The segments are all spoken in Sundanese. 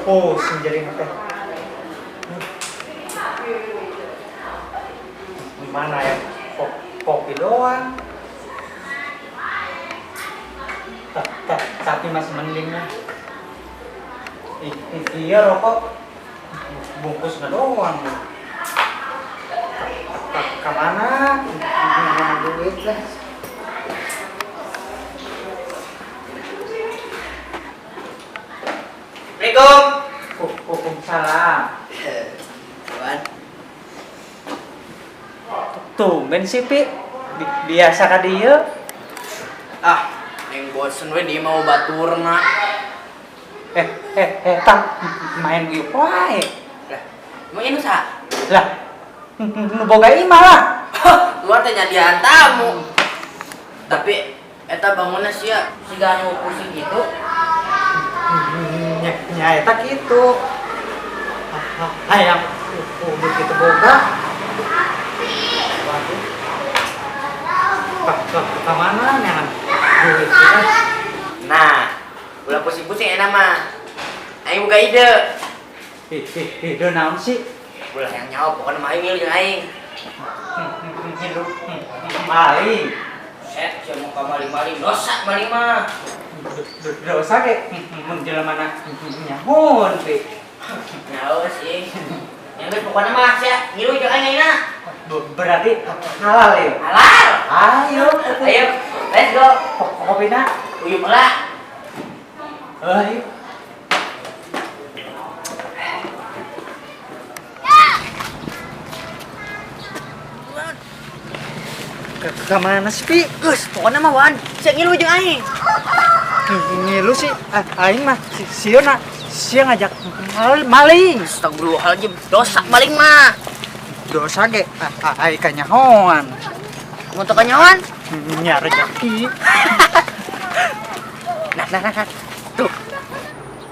Pusing jadi teh. Gimana ya? Kopi doang. Tapi masih mending lah. Iya, rokok bungkusnya doang. Kemana? Mana duit lah. Assalamualaikum. Waalaikumsalam. Wan. Tumben sih, Pi. Biasa ka dieu. Ah, neng bosen we di mau baturna. Eh, eh, eh, tang main ieu wae. Lah, mau ini sa? Lah, nu boga imah lah. Luar teh nyadian tamu. Tapi eta bangunna sia siga anu pusing gitu. Nya, nya eta kitu. Hayang udah kitu boga. Waduh. Ka mana neangan duit sih? Nah, ulah pusing-pusing enak mah. Aing buka ide. Ih, ih, ide naon sih? Ulah yang nyawa pokoknya mah aing ngilu jeung aing. Ngilu maling. Eh, sia mau ka maling-maling dosa maling mah. Dosa ge mun jelema na nyahoon, Pi. Nyawa sih. Yang geus pokoknya mah sia ngilu jeung aing ayeuna. Berarti halal ya? Halal. Ayo. Ayo, let's go. Kopina. Uyup heula. Ayo. Ke mana sih, Pi? Geus, pokoknya mah Wan, sia ngilu jeung aing. Ngilu sih, aing mah sieun na, sia ngajak maling. Astagfirullahaladzim, dosa maling mah. Dosa ge, aing kanyahoan. Mau teu kanyahoan? Nya rezeki. Nah, nah, nah, nah. Tuh.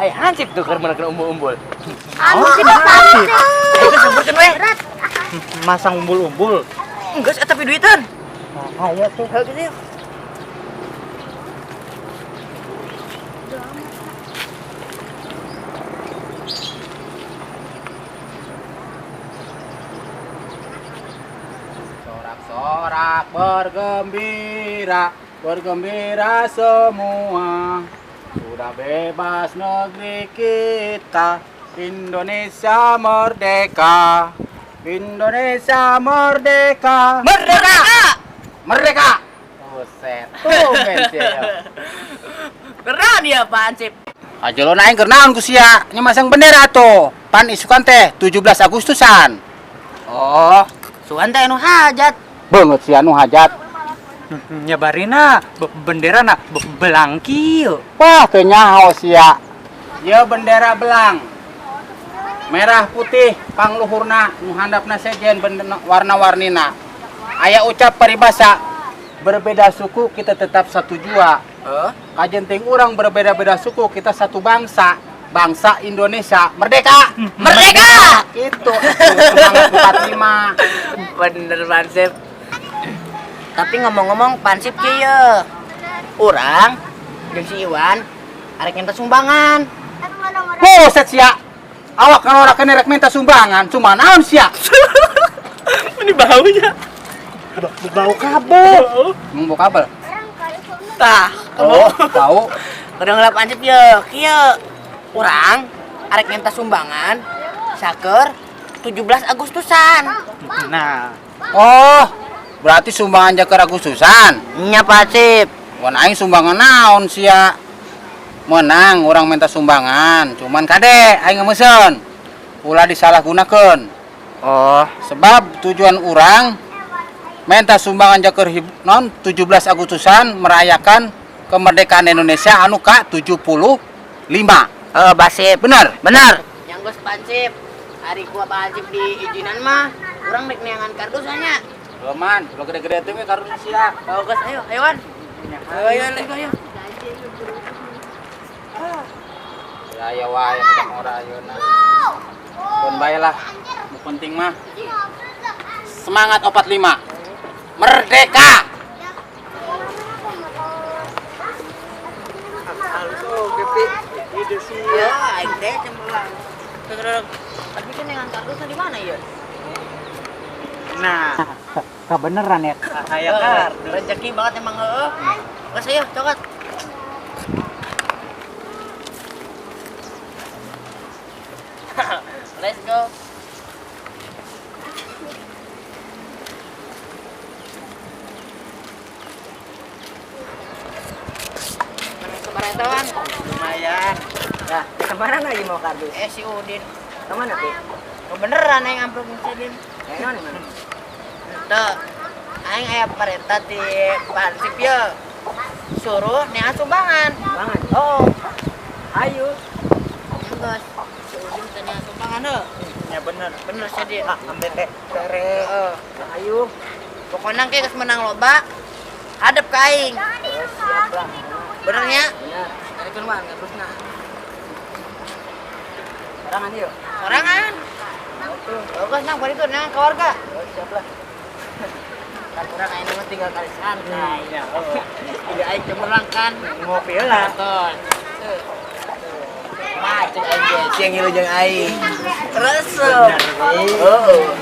Ay, hansip tuh keur meunang umbul-umbul. Oh, sih hansip. Ayo geus sebutkeun we. Masang umbul-umbul. Geus eta piduiteun. Oh, iya tuh. Heuh gitu. Sorak-sorak bergembira, bergembira semua. Sudah bebas negeri kita, Indonesia merdeka. Indonesia merdeka. Merdeka! Merdeka! Buset, tumben sih ya. Keren ya Pak Hansip. Aja lo naik keur naon ku sia, nya masang bendera tuh. Pan isukan teh 17 Agustusan. Oh, sugan teh anu hajat. Beungeut sia nu hajat. Nyebarina bendera na belang kieu. Wah, teu nyaho sia. Ieu bendera belang. Merah putih pangluhurna, nu handapna sejen bendera warna-warnina. Aya ucap paribasa, berbeda suku kita tetap satu jua. Heuh? Kajen ting urang berbeda-beda suku kita satu bangsa. Bangsa Indonesia merdeka. Merdeka! Itu semangat 45. Bener Pak Hansip. Tapi ngomong-ngomong Pak Hansip kieu. Urang jeung si Iwan arek minta sumbangan. Buset sia. Awak kan ora kena rek minta sumbangan, cuma naon sia? Ini baunya. Bau kabel. Emang bau kabel? Tah, Oh, bau. Kudu ngelap Hansip ye, kieu. Urang arek minta sumbangan saker 17 Agustusan. Nah, Oh, berarti sumbangan jaker Agustusan. Nya Pak Hansip. Wan aing sumbangan naon sia? Menang orang minta sumbangan, cuman kade aing ngemesen. Ulah disalahgunakeun. Oh, Sebab tujuan urang minta sumbangan jaker non 17 Agustusan merayakan kemerdekaan Indonesia anu ka 75. Basip. Benar? Benar. Yang geus Pak Hansip. Ari ku Pak Hansip diizinan mah, urang rek neangan kardus nya. Leman, lo gede-gede tuh kardus sia. Oh, geus ayo, ayo Wan. Ayo, ayo, ayo, ayo. Ya ya wae budak ora ayeuna. Pun bae lah. Nu penting mah semangat 45. Merdeka. Halus oge pi. Ide sih. Ya, aing teh cemerlang. Terus, tapi kan neangan kardusnya di mana ya? Nah, kebeneran ya. Aya kardus. Rezeki banget emang heeh. Geus ayo, cokot. Let's go. Mana kemarin tawan? Lumayan. Nah, kemana lagi mau kardus? Eh si Udin. Kemana, Pi? Kebeneran aing amplop si Udin. Eh, mana, mana? Henteu. Aing aya parentah ti Pak Hansip ye. Suruh neangan sumbangan. Banget. Oh, Ayo. geus. Si Udin teh neangan sumbangan heuh. Ya bener. Bener sih Din. Ah, ambil teh tere. Heeh. Ayo. Pokoknya ke geus menang loba, hadap ke aing. Oh, siap lah. Bener nya? Bener. Tarikeun Wan kardusna. Sorangan yuk. Sorangan. Bagus nang balik tuh nang ke warga. Oh, siap lah. Kan urang aing mah tinggal kali santai. Ya, oh. Tidak aing cemerlang kan. Ngopi lah. Nonton. Macet aing ge siang ngilu jeung aing. Resep. Oh.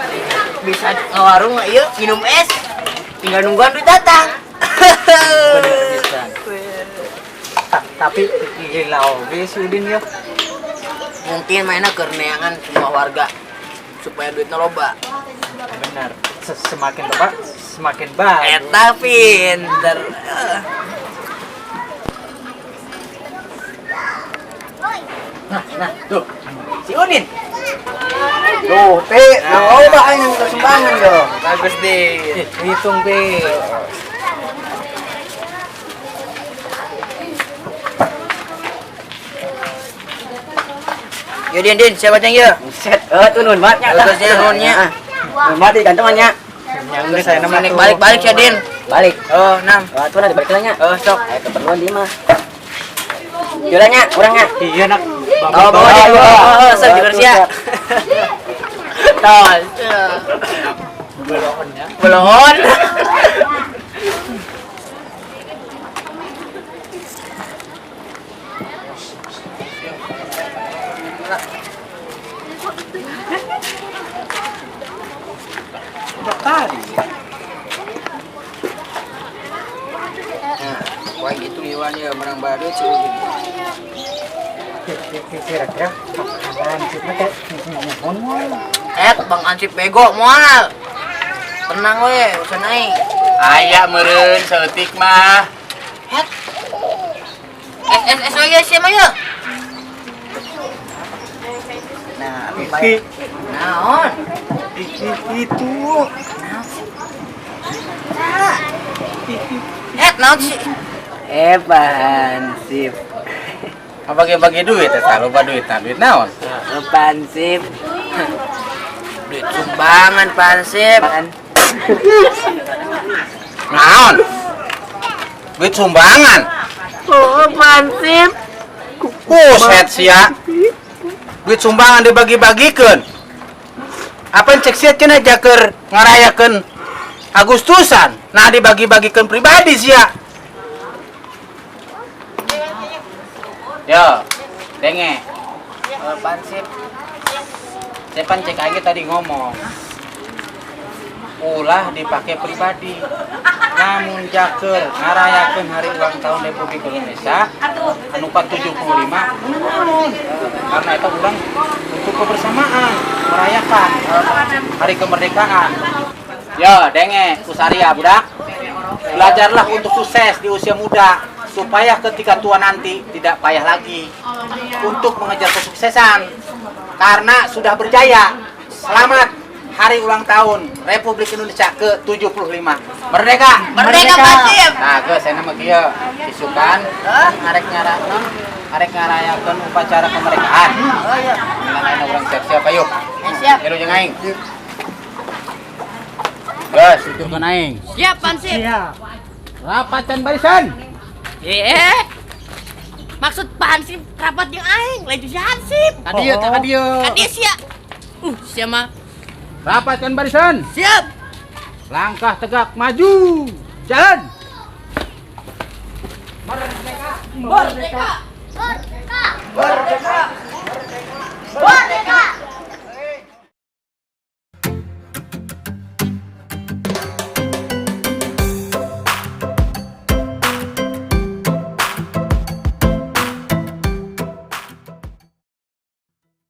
Bisa ngawarung ieu minum es. Tinggal nungguan duit datang. Bener pisan. Tapi gila oge si Udin ya. Mungkin mainnya keur neangan semua warga supaya duitnya loba. Bener. Semakin loba, semakin bagus. Eta pinter. Nah, nah, tuh. Si Udin. Tuh, Pi, nang loba aing yang sumbangan yo. Bagus deh. Eh, hitung Pi. Yo Din, Din, siapa ceng yo? Buset. Eh, tuh nuhun banget nya. Bagus ya, nuhunnya. Ah, Nuhun banget di gantungannya. Yang geus saya nama Naik balik-balik ya Din. Balik. Oh, nang. Wah, tuh nanti balik lagi nya. Oh, sok. Ayo keperluan dia mah. Jalannya, orangnya. Iya nak. Oh, bawa Oh, Din. iya. Oh, oh, sok juga sia. Tol. Belohon ya. Belon. Udah tadi. Nah, wah gitu Iwan ya menang badut si Udin. Kira-kira Hansip mah teh nuhun moal. Eh, Bang Hansip bego moal. Tenang we, usah naik. Aya meureun saeutik mah. Het. S S S oh iya siapa ya? Nah, Pi, Naon? itu. Het, naon sih? Eh, Pak Hansip. Bagi-bagi duit eta loba duit, nah, duit naon? Eh, Pak Hansip. Duit sumbangan Pak Hansip. Pan. Naon? Duit sumbangan. Oh, Pak Hansip. Buset sia. Duit sumbangan dibagi-bagikeun. Apa cek sia cenah jaker ngarayakeun Agustusan. Nah dibagi-bagikeun pribadi sia. Yo, denge. Oh, Pak Hansip. Saya pan cek aja tadi ngomong. Ulah dipakai pribadi. Namun jaker ngarayakeun hari ulang tahun Republik Indonesia anu ke-75 naon? Karena itu urang untuk kebersamaan merayakan hari kemerdekaan. Yo, denge, kusaria budak. Belajarlah untuk sukses di usia muda supaya ketika tua nanti tidak payah lagi untuk mengejar kesuksesan karena sudah berjaya. Selamat hari ulang tahun Republik Indonesia ke-75. Merdeka. Merdeka Pak Hansip. Nah, geus saya mah kieu. Isukan arek ngara non arek ngarayakeun upacara kemerdekaan. Oh iya. Dengan ayeuna urang siap-siap ayo. Siap. Milu jeung aing. Geus, tuturkeun aing. Siap, Pansip. Siap. Rapatan barisan. Eh. Maksud Pansip rapat jeung aing, lain si Hansip. Ka dieu, tah ka dieu. Ka dieu sia. Sia mah. Rapatkan barisan. Siap. Langkah tegak maju. Jalan. Merdeka. Merdeka. Merdeka. Merdeka.